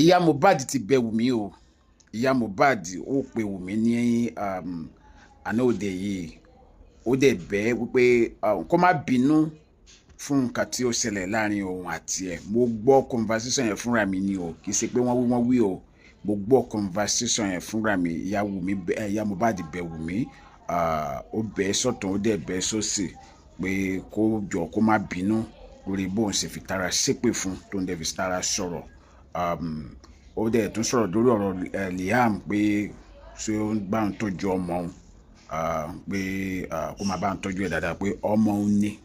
Ìyá Mohbad ti bẹ Wùmí o. Ìyá Mohbad ó pe Wùmí ní àná òde yìí. Ó dẹ̀ bẹ̀ ẹ́ wípé kó má bínú fún nǹkan tí ó ṣẹlẹ̀ láàrin òun àti ẹ̀. Mo gbọ́ conversation yẹn fúnra mi ni o, kì í ṣe pé wọ́n wí wọ́n wí o. Mo gbọ́ conversation yẹn fúnra mi. Ìyá Wùmí, ìyá Mohbad bẹ Wùmí, ó bẹ̀ ẹ́ sọ́tùn, ó dẹ̀ bẹ̀ ẹ́ sósì pé kó jọ kó má bínú lórí bóun ṣe fi tara ṣépè fún, tó ń dẹ̀ fi tara sọ̀rọ̀. Ó dẹ̀ tún sọ̀rọ̀ lórí ọ̀rọ̀ Liam pé ṣé ó ń bá òun tọ́jú ọmọ òun, pé kó máa bá òun tọ́jú ẹ̀ dáadáa, pé ọmọ òun ni.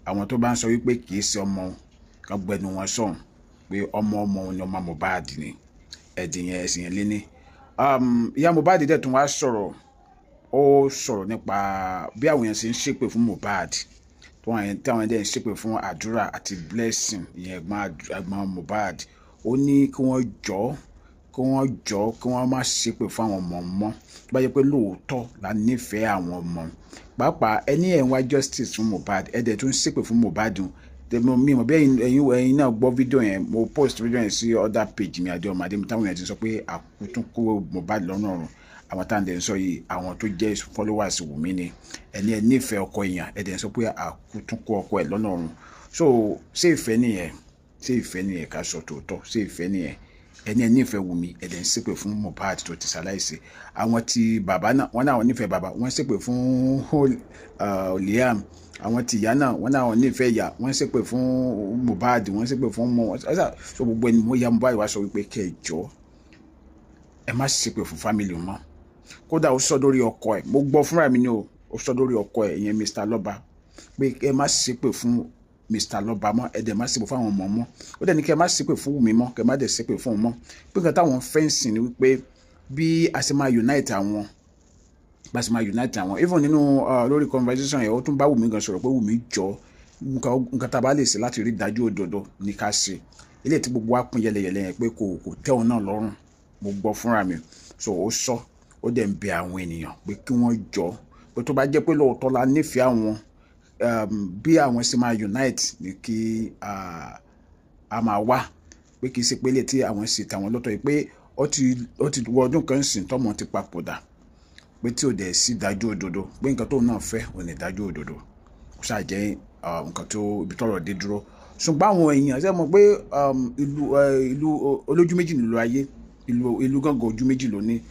Àwọn tó bá ń sọ wípé kì í ṣe ọmọ òun, kán gbẹnu wọn sọ̀hún, pé ọmọ ọmọ òun ni, ọmọ Mohbad ni. Ẹ̀dìn yẹn, ẹ̀sìn yẹn lé ní. Ìyá Mohbad dẹ̀ tún wá sọ̀rọ̀. Ó sọ̀rọ̀ nípa bí àwọn èèyàn ṣe ń ṣépè fún Mohbad, tí àwọn dẹ̀ ń ṣépè fún Àdúrà àti Blessing, ìyẹn ẹ̀gbọ́n Mohbad. Ó ní kí wọ́n jọ́, kí wọ́n jọ́, kí wọ́n má ṣépè fún àwọn ọmọ mọ́, tó bá jẹ́ pé lóòótọ́ la nífẹ̀ẹ́ àwọn ọmọ. Pàápàá ẹni ẹ̀ ń wá justice fún Mohbad, ẹ̀ dẹ̀ tún ṣépè fún Mohbad. Mi mọ̀ bí ẹ̀yin náà gbọ́ fídíò yẹn. Mo post fídíò yẹn sí other page mi, Adé Ọmọdé mi, táwọn yẹn ti sọ pé àkútúnkó Mohbad lọ́nà ọ̀run. Àwọn táwọn dẹ̀ ń sọ yìí, àwọn tó jẹ́ followers Wùmí ni. Ẹni ẹ nífẹ̀ẹ́ ọkọ èèyàn, ẹ dẹ̀ ń sọ pé àkútúnkó ọkọ ẹ̀ lọ́nà ọ̀run. So ṣé ìfẹ́ nìyẹn? Ṣé ìfẹ́ nìyẹn? Ká sọ tòótọ́, ṣé ìfẹ́ nìyẹn? Ẹni ẹ nífẹ̀ẹ́ Wùmí, ẹ dẹ̀ ń ṣépè fún Mohbad tó ti ṣaláìsí. Àwọn tí bàbá náà, wọ́n náà wọ́n nífẹ̀ẹ́ bàbá, wọ́n ṣépè fún Liam. Àwọn tí ìyá náà, wọ́n náà wọ́n nífẹ̀ẹ́ ìyá, wọ́n ṣépè fún Mohbad, wọ́n ṣépè fún ọmọ wọn. So gbogbo ẹni mo, ìyá Mohbad wá sọ wípé kẹjọ, ẹ má ṣépè fún family mọ́. Kódà ó sọ lórí ọkọ ẹ̀, mo gbọ́ fúnra mi ni o, ó sọ lórí ọkọ ẹ̀, ìyẹn Mr. Lọ́ba, pé ẹ má ṣépè fún Mr. Lọ́ba mọ́, ẹ dẹ̀ má ṣépè fún àwọn ọmọ mọ́. Ó dẹ̀ ní kí ẹ má ṣépè fún Wùmí mọ́, kí ẹ má dẹ̀ ṣépè fún òun mọ́, pé nǹkan táwọn fẹ́ ń sìn ni wípé bí a ṣe máa unite àwọn, bá a ṣe máa unite àwọn. Even nínú lórí conversation yẹn, ó tún bá Wùmí gan sọ̀rọ̀ pé Wùmí jọ, nǹkan tá a bá lè ṣe láti rí ìdájọ́ òdodo ní ká ṣe. Eléyìí tí gbogbo wa pín yẹlẹyẹlẹ yẹn, pé kò tẹ́ òun náà lọ́rùn. Mo gbọ́ fúnra mi. So ó sọ, ó dẹ̀ ń bẹ àwọn ènìyàn pé kí wọ́n jọ, pé tó bá jẹ́ pé lóòótọ́ la nífẹ̀ẹ́ àwọn, bí àwọn ṣe máa unite ní kí a máa wá, pé kì í ṣe pé lè tí àwọn ṣe tàwọn lọ́tọ̀ yìí, pé ó ti wọ ọdún kan sìn tọ́mọ ti papòdà, pé tí ò dẹ̀ sí ìdájọ́ òdodo, pé nǹkan tóun náà fẹ́ ò ní ìdájọ́ òdodo. Ó ṣáà jẹ́ nǹkan tó ibi tọ́rọ̀ dé dúró. Ṣùgbọ́n àwọn èèyàn ṣe mọ̀ pé ìlú olójú méjì nílùú ayé, ìlú gángan ojú méjì ló ní.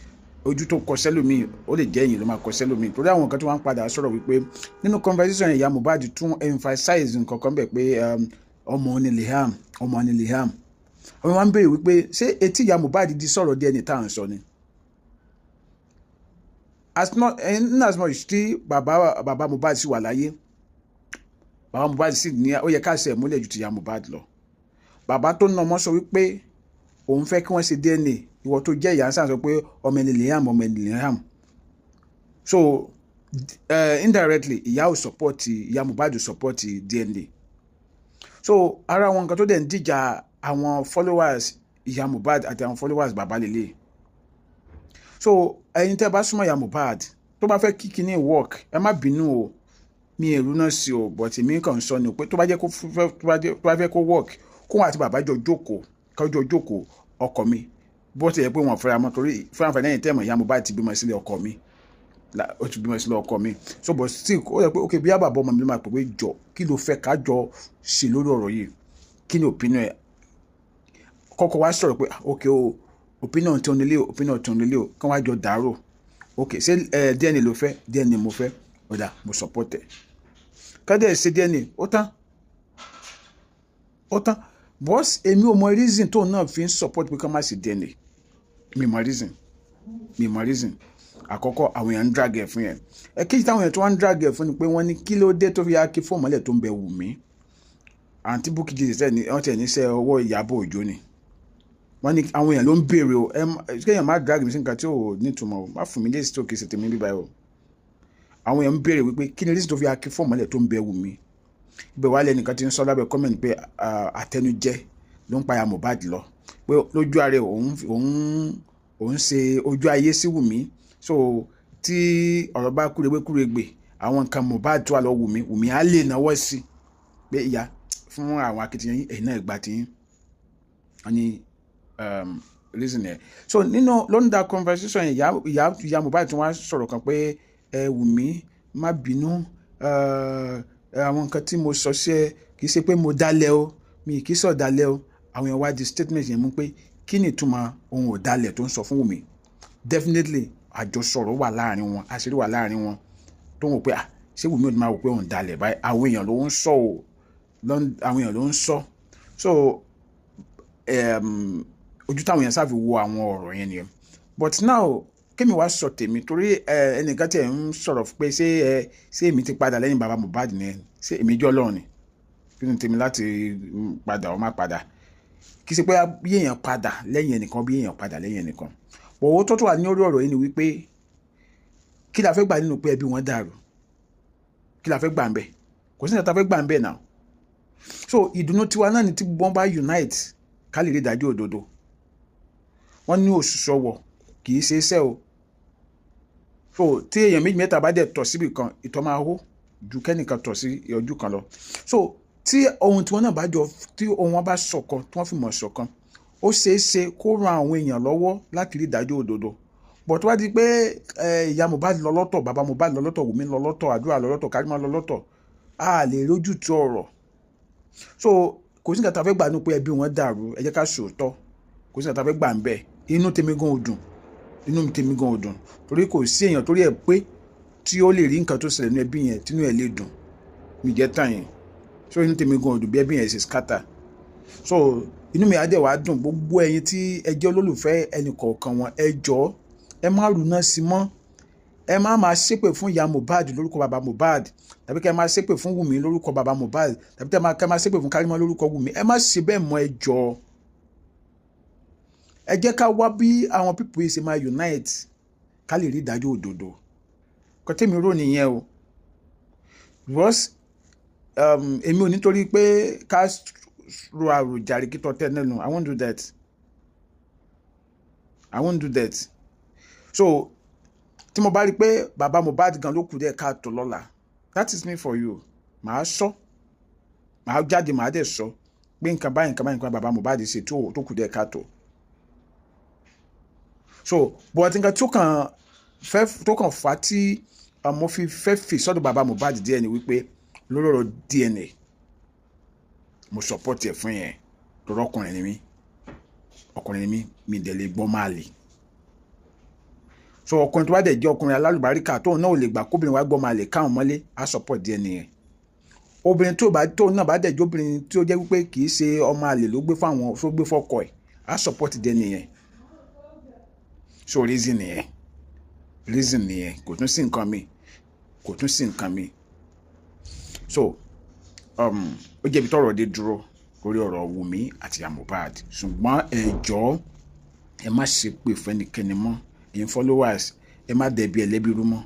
Ojú tó kọ sẹ́lòmíì, ó lè jẹ́ ẹ̀yìn ló máa kọ sẹ́lòmíì, torí àwọn nǹkan tó wá ń padà sọ̀rọ̀ wípé nínú conversation, ìyá Mohbad tún emphasize nǹkan kan bẹ̀ pé ọmọ ní Liam, ọmọ ní Liam. Àwọn wá ń béèrè wípé ṣé etí ìyá Mohbad di sọ̀rọ̀ díẹ̀ ní tá à ń sọ ni? As not in as much tí bàbá Mohbad sì wà láyé, bàbá Mohbad sì ní ó yẹ ká ṣe múlẹ̀ ju ti ìyá Mohbad lọ. Bàbá tó ná ọmọ sọ wípé òun fẹ́ kí wọ́n ṣe DNA. Ìwọ tó jẹ́ ìyá sáà sọ pé ọmọ ẹni Liam, ọmọ ẹni Liam. So indirectly, ìyá ò support, ìyá Mohbad ò support DNA. So ara àwọn nǹkan tó dẹ̀ ń dìjà àwọn followers ìyá Mohbad àti àwọn followers bàbá lélẹ̀. So ẹ̀yin tẹ́ bá súnmọ́ ìyá Mohbad, tó bá fẹ́ kí kinní work, ẹ má bínú o, mi èrú náà sí o, but èmi kàn ń sọ ni pé tó bá fẹ́ kó work, kóun àti bàbá jọ jókòó, kájọ jókòó. Ọkọ mi, bó ti yẹ pé wọn fẹ́ra mọ́, torí fún àǹfààní ẹ̀yìn tẹ́mọ̀, ìyá Mohbad ti bímọ sílé ọkọ mi, ó ti bímọ sílé ọkọ mi. So but still, ó yẹ pé ok, bí àbàbọ̀ ọmọ mi ló máa pè pé jọ, kí ló fẹ́ ká jọ ṣe lórí ọ̀rọ̀ yìí? Kí ni opinion ẹ̀? Kọ́kọ́ wá sọ̀rọ̀ pé ok o, opinion tí ó nílé o, opinion tí ó nílé o, kí wọ́n á jọ dàrú. Ok, ṣé DNA ló fẹ́? DNA mo fẹ́. Ó dà, mo support ẹ̀. Kádẹ́ ṣe DNA, ó tán, ó tán. Boss, èmi ò mọ reason tóun náà fi ń support pé ká má ṣe DNA. Mi mọ reason, mi mọ reason. Àkọ́kọ́, àwọn èèyàn ń drag ẹ̀ fún yẹn. Ẹ̀kejì táwọn èèyàn tó wá ń drag ẹ̀ fún ni pé wọ́n ní kí ló dé tó fi yá kí fóònù mọ́lẹ̀ tó ń bẹ Wùmí. Àǹtí Bukky Jesse ní wọ́n tẹ̀ níṣẹ́ ọwọ́ Ìyábọ̀ Òjó ni. Wọ́n ní àwọn èèyàn ló ń béèrè o. Ẹ kéèyàn má drag mi sí nǹkan tí ò nítumọ̀ o, má fún mi lésì tó kìí ṣe tèmi bíbáyìí o. Àwọn èèyàn ń béèrè wípé kí ni reason tó fi yá kí fóònù mọ́lẹ̀ tó ń bẹ Wùmí. Ibẹ̀ wá lẹ́nìkan tí ń sọ lábẹ́ comment pé àtẹnujẹ ló ń pa ya Mohbad lọ, pé lójú ààrẹ òun ṣe ojú ayé sí Wùmí. So tí ọ̀rọ̀ bá kúregbé kúregbè, àwọn nǹkan Mohbad tó wà lọ Wùmí, Wùmí á lè náwó sí pé ìyá fún àwọn akitiyan yín, ẹ̀yin náà gbà tí wọ́n ní. Reason yẹn. So nínú lónìí conversation yẹn, ìyá Mohbad tí wọ́n á sọ̀rọ̀ kan pé, "Ẹ Wùmí, má bínú, àwọn nǹkan tí mo sọ sí ẹ, kì í ṣe pé mo dalẹ̀ o, mi kì í sọ̀ dalẹ̀ o." Àwọn èèyàn wá di statement yẹn mú pé kí ni ìtumọ̀ ohun ọ̀dàlẹ̀ tó ń sọ fún Wùmí? Definitely, àjọsọ̀rọ̀ wà láàrin wọn, àṣírí wà láàrin wọn tó ń wò pé, ah, ṣé Wùmí ò ní máa wò pé òun dalẹ̀ báyìí? Àwọn èèyàn ló ń sọ o, àwọn èèyàn ló ń sọ. So ojú táwọn èèyàn sáfi wo àwọn ọ̀rọ̀ yẹn nìyẹn. But now, kémi wá sọ tèmi, torí ẹnìkan tí ẹ ń sọ̀rọ̀ pé ṣé èmi ti padà lẹ́yìn bàbá Mohbad ni? Ṣé èmi jọ́ Ọlọ́run ni? Kí ni tèmi láti padà ọ má padà? Kì í ṣe pé bí èèyàn padà lẹ́yìn ẹnìkan, bí èèyàn padà lẹ́yìn ẹnìkan. Owó tó tó wà ní orí ọ̀rọ̀ yìí ni wípé, kí la fẹ́ gbà nínú pé ẹbí wọn dàrú? Kí la fẹ́ gbà ń bẹ̀? Kò sí ní ta fẹ́ gbà ń bẹ̀ náà. So ìdùnnú tiwa náà ni tí wọ́n bá unite, ká lè rí ìdájọ́ òdodo. Wọ́n ní òṣùṣù ọwọ̀ kì í ṣe iṣẹ́ o. So tí èèyàn méjì mẹ́ta bá dẹ̀ tọ̀ síbì kan, ìtọ̀ máa hó ju kẹ́nìkan tọ̀ sí ojú kan lọ. So tí ohun tí wọ́n náà bá jọ, tí ohun wọn bá ṣọ̀kan, tí wọ́n fi mọ̀ ṣọ̀kan, ó ṣeé ṣe kó ran àwọn èèyàn lọ́wọ́ láti rí ìdájọ́ òdodo. But tó bá di pé ìyá Mohbad lọ lọ́tọ̀, bàbá Mohbad lọ lọ́tọ̀, Wùmí lọ lọ́tọ̀, Àdúrà lọ lọ́tọ̀, Karimo lọ lọ́tọ̀, a lè rójútu ọ̀rọ̀. So kò sí nǹkan tá a fẹ́ gbà nínú pé ẹbí wọn dàrú. Ẹ jẹ́ ká sòótọ́, kò sí nǹkan tá a fẹ́ gbà ń bẹ̀. Inú tèmi gan ò dùn, inú tèmi gan ò dùn, torí kò sí èèyàn torí ẹ̀ pé tí ó lè rí nǹkan tó ṣẹlẹ̀ ní ẹbí yẹn tínú ẹ̀ lè dùn. Mi jẹ́ tàn yẹn. So inú tèmi gan ò dùn bí ẹbí yẹn ṣe scatter. So inú mi á dẹ̀ wá dùn, gbogbo ẹ̀yin tí ẹ jẹ́ olólùfẹ́ ẹnì kọ̀ọ̀kan wọn, ẹ jọ̀ọ́, ẹ má rúná sí mọ́. Ẹ má máa ṣépè fún ìyá Mohbad lórúkọ bàbá Mohbad, tàbí kẹ́ ẹ máa ṣépè fún Wùmí lórúkọ bàbá Mohbad, tàbí kẹ́ ẹ máa ṣépè fún Karimo lórúkọ Wùmí. Ẹ má ṣe bẹ́ẹ̀ mọ́, ẹ jọ̀ọ́. Ẹ jẹ́ ká wá bí àwọn people yìí ṣe máa unite, ká lè rí ìdájọ́ òdodo. Kọ́ tèmi rò nìyẹn o, because èmi ò nítorí pé ká ro àròjàre kí tọ́ tẹ́ nínú. I won't do that, I won't do that. So tí mo bá rí i pé bàbá Mohbad gan ló kù díẹ̀ káàtó lọ́la, that is me for you, màá sọ, màá jáde, màá dẹ̀ sọ pé nǹkan báyìí, nǹkan báyìí, nǹkan bàbá Mohbad ṣe tó kù díẹ̀ káàtó. So but nǹkan tó kàn fẹ́, tó kàn fà á tí mo fi fẹ́ fi sọ́dọ̀ bàbá Mohbad díẹ̀ ni wípé lórí ọ̀rọ̀ DNA, mo support ẹ̀ fún yẹn, torí ọkùnrin ni mí, ọkùnrin ni mí, mi dẹ̀ lè gbọ́ máa lè. So ọkùnrin tó bá dẹ̀ jẹ́ ọkùnrin alálùbáríkà, tóun náà ò lè gbà kóbìnrin wá gbọ́ máa lè káwọn mọ́lé, á support DNA yẹn. Obìnrin tó bá tóun náà bá dẹ̀ jẹ́ obìnrin tí ó jẹ́ wípé kì í ṣe ọmọ àlè ló gbé fáwọn tó gbé fọ́kọ ẹ̀, á support DNA yẹn. So reason nìyẹn, reason nìyẹn. Kò tún sí nǹkan mi, kò tún sí nǹkan mi. So ó jẹ́bi tọ́rọ̀ dé dúró lórí ọ̀rọ̀ Wùmí àti ìyá Mohbad. Ṣùgbọ́n ẹ jọ̀ọ́, ẹ má ṣe pè fẹ́nikẹ́ni mọ́. Ẹ̀yin followers, ẹ má da ẹbí ẹlẹ́bí rú mọ́,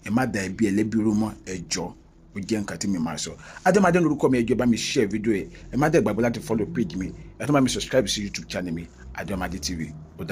ẹ má da ẹbí ẹlẹ́bí rú mọ́, ẹ jọ̀ọ́. Ó jẹ́ nǹkan tí mi máa sọ. Adémadé lórúkọ mi. Ẹ jọ̀ọ́, bá mi share fídíò ẹ. Ẹ má dẹ̀ gbàgbé láti follow page mi, ẹ tún bá mi subscribe sí YouTube channel mi, Adémadé TV. Ó dà.